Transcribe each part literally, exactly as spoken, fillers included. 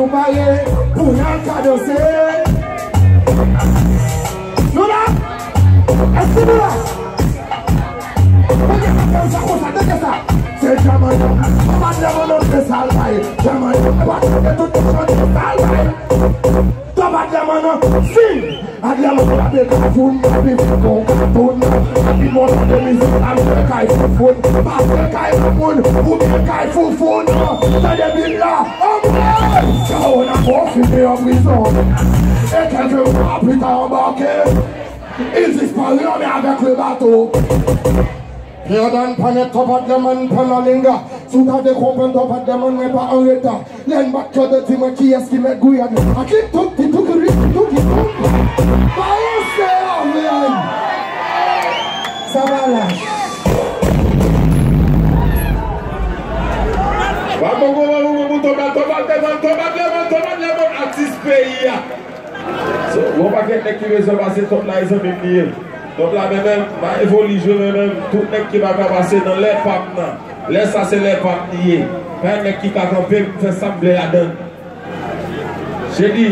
Nou pare pou n al kadanse. Nou la? Èske nou la? Tande sa, konsa, tande sa. Se Djamanyan. Papa Djamanyan, se sa l bay. Djamanyan, pa tande tout moun chante sa l bay. Papa Djamanyan, fin. Adlè mwen rape kafoun, rape fè bon katoun. Epi mwen tande mizik la, m jwe kay foufoun. Pa jwe kay mamoun, oubyen kay foufoun. Tande bit la, anmwey! Chawo nan konfine an prizon. E kèlke mwa pita anbake. Il disparaît, mais avec le bateau. Jordan Panèt, Tòpat Dèmòn, Pannalinga. Si w ta vle konprann Tòpat Dèmòn, mwen pa an reta. Lè n bat kòd, di mwen kiyès ki mèt Gwiyàn. A ki tout, ki tout, ki tout, ki tout. Pa ranse avè m. Sa va lach. Bravo, bravo, bravo, bravo, Tòpat, Tòpat Dèmòn, Tòpat Dèmòn, Tòpat Dèmòn, atis peyi a. So, gon pakèt nèg ki bezwen pase tòp la, e zanmi m li ye. Tòp la, men menm, pa evoli jwe, men menm, tout nèg ki pa ka pase nan lè pa m nan. Lè sa se lè pa m li ye. Pa gen nèg ki ka kanpe m fè sa m vle ladann. Chedi,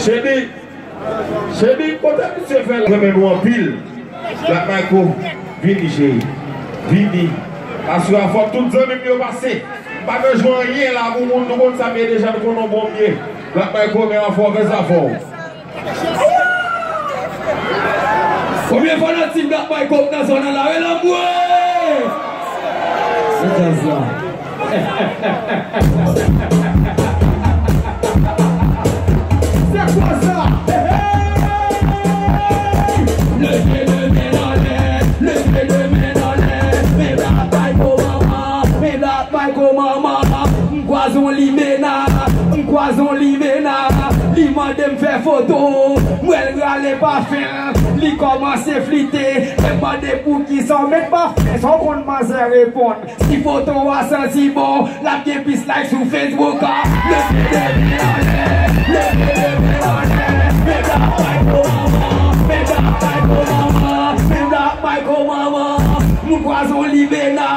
Chedi, Chedi, kote misye fè la? Renmen nou anpil. Black Michael, vini cheri. Vini. Aswè a fòk tout zanmi m yo pase. M pa bezwen anyen la pou moun, nou konn sa m ye deja, nou konn yon bon m ye. Black Michael, men afè w fè sa fò. Konbyen fanatik Black Michael k nan zòn nan la? Rele m, wi! Se djaz la. Se kwa sa? Hey, hey! Leve de men anlè, leve de men anlè. Men Black Michael manman, men Black Michael manman. M kwaze yon limena, m kwaze yon limena. Li mande m fè foto, m wè l rale pafen. Li kòmanse flite, e m mande poukisa w met pafen. Sa w konn manzè reponn. Si foto a santi bon, l ap gen plis like sou Facebook a. Leve de men anlè, leve de men anlè. Men Black Michael manman, men Black Michael manman, men Black Michael manman. M kwaze yon limena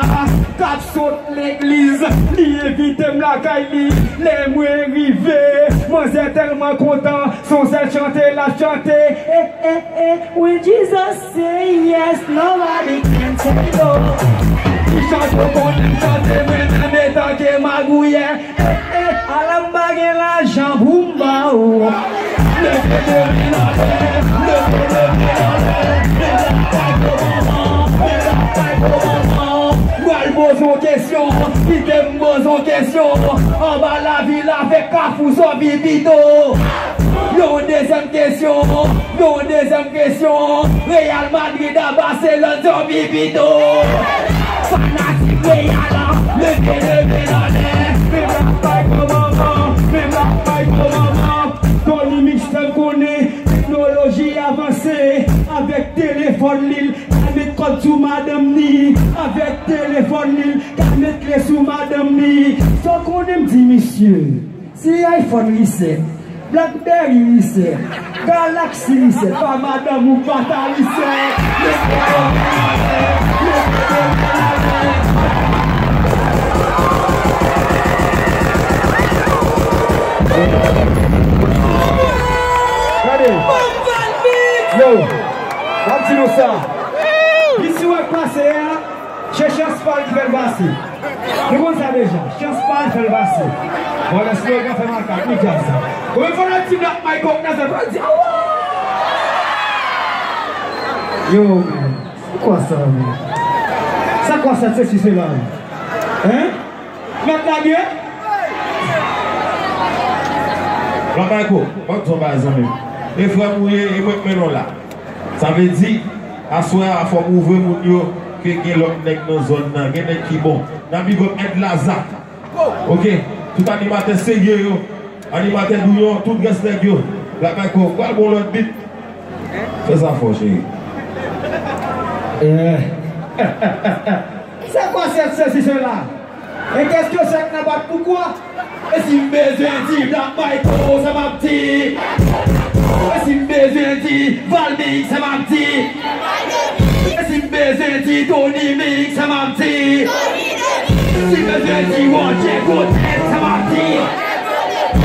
k ap sot legliz. Li envite m lakay li. Lè mwen rive, manzè tèlman kontan, se yon sèl chante l ap chante. Eh, eh, eh, when Jesus say yes, nobody can say no. Ki chante w konnen m chante, mwen menm etanke magouyè. Eh, eh, ala m pa gen lajan pou m ba w. Leve de men anlè, leve de men anlè. Men Black Michael manman, men Black Michael manman. M pral poze w kesyon, kite m poze w kesyon. Anba lavil avèk Kafou, sa w pi pito? Yon dezyèm kesyon, yon dezyèm kesyon. Real Madrid a Barcelone, sa w pi pito? Fanatik Real la, leve, leve anlè. Men Black Michael manman, men Black Michael manman. Tony Mix fè m konnen teknoloji avanse. Avèk telefòn li, l ka met kòd sou madanm ni. Avèk telefòn li, l ka met kle sou madanm ni. Sa w konnen m di misye? Se iPhone li sèt, BlackBerry li sèt, Galaxy li sèt, pa madanm ou pa ta li sèt. Gade. Yo, m ap di nou sa. Misye w ap pase a, se chans pa l ki fè l pase. Nou konn sa deja. Chans pa l fè l pase. Bon, lè slogan fè makak, nou djab sa. Konbyen fanatik Black Michael k nan zòn, fò di, awa! Yo, man. Se kwa sa, man? Sa kwa sa, sesi, sela, man? Hein? Mèt lage? Black Michael, ban m di w yon bagay, zanmi m. E frè m ou ye, e mwen k mennen w la. Sa vle di, aswè a, fò m ouvri moun yo, ke gen lòt nèg nan zòn nan, gen nèg ki bon. N ap big up Ed Laza. Ok, tout animatè serye yo, animatè Douyon, tout rès nèg yo. Black Michael, pral bon lòt beat. Fè sa fò, cheri. Eh. Se kwa sèt sesi sela? E kèske sèt nan bat poukwa? E si m bezwen di Black Michael, sa m ap di? E si m bezwen di Valmix, sa m ap di? E si m bezwen di Tony Mix, sa m ap di? Si m bezwen di Roger Gotèt, sa m ap di?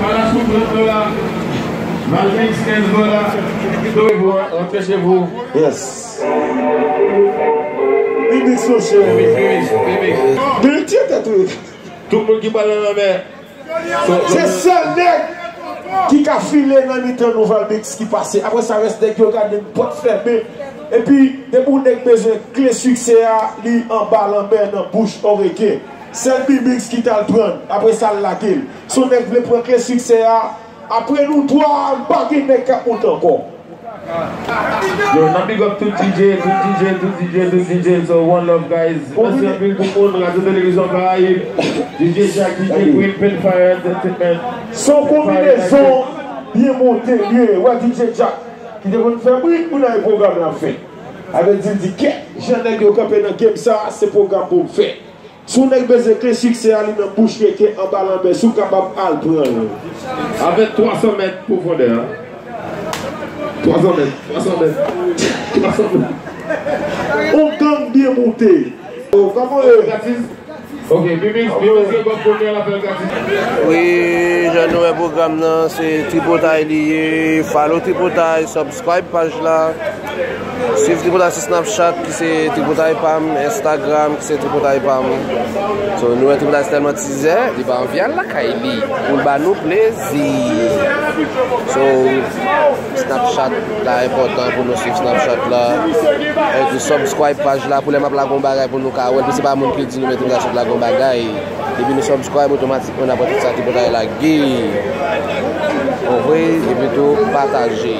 Kalas pou trant dola. Malmix, kenz dola. Rantre chez vous. Yes. Big Mix, mon chè. Big Mix, Big Mix. Big Mix. Tout moun ki pral nan lanmè. Se sèl nèg ki ka file nan mitan nou, Valmix, ki pase. Apre sa, rès nèg yo gade n pòt fèmen. Epi, depi yon nèg bezwen kle siksè a, li anba lanmè nan bouch orege. Sèl Big Mix ki t al pran l. Apre sa, l lage l. Si yon nèg vle pran kle siksè a, apre nou twa, m pa gen nèg k ap monte ankò. Yo, n ap big up tout D J, tout D J, tout D J, tout D J. So, one love, guys. Mèsi anpil tout moun, Radyo Televizyon Karayib, D J Jack, D J Queen, Pen Fire Entertainment. Se yon konbinezon byen monte, li ye. Wè D J Jack. Li te konn fè bri, moun nan e pwogram l ap fè. Avè di l di kèt, jan nèg yo kanpe nan game sa, se pwogram pou m fè. Si yon nèg bezwen kle siksè a, li nan bouch reken anba lanmè, si w kapab al pran l. Avèk twa san mèt pwofondè a. Twa san mèt, twa san mèt, twa san mèt. On gang byen moute. Oh, kòman w ye? Ok, Mimix, Mimix gen kòb kounye a l ap fè l gratis. Wi, jan nou wè pwogram nan, se Tripotay li ye. Follow Tripotay, subscribe paj la. Swiv Tripotay sou Snapchat, ki se Tripotay pa m, Instagram, ki se Tripotay pa m. So, nou wè Tripotay se tèlman tizè, li pa anvi al lakay li. Pou l ba nou plezi. So, Snapchat la enpòtan pou nou swiv Snapchat la. Epi subscribe paj la pou lè m ap lage yon bagay pou nou ka wè l. Pou se pa moun ki di nou mete m la sot lage yon bagay. Depi nou subscribe, otomatikman n ap wè tout sa ki pou ta lage. Anvoye, epi tou pataje.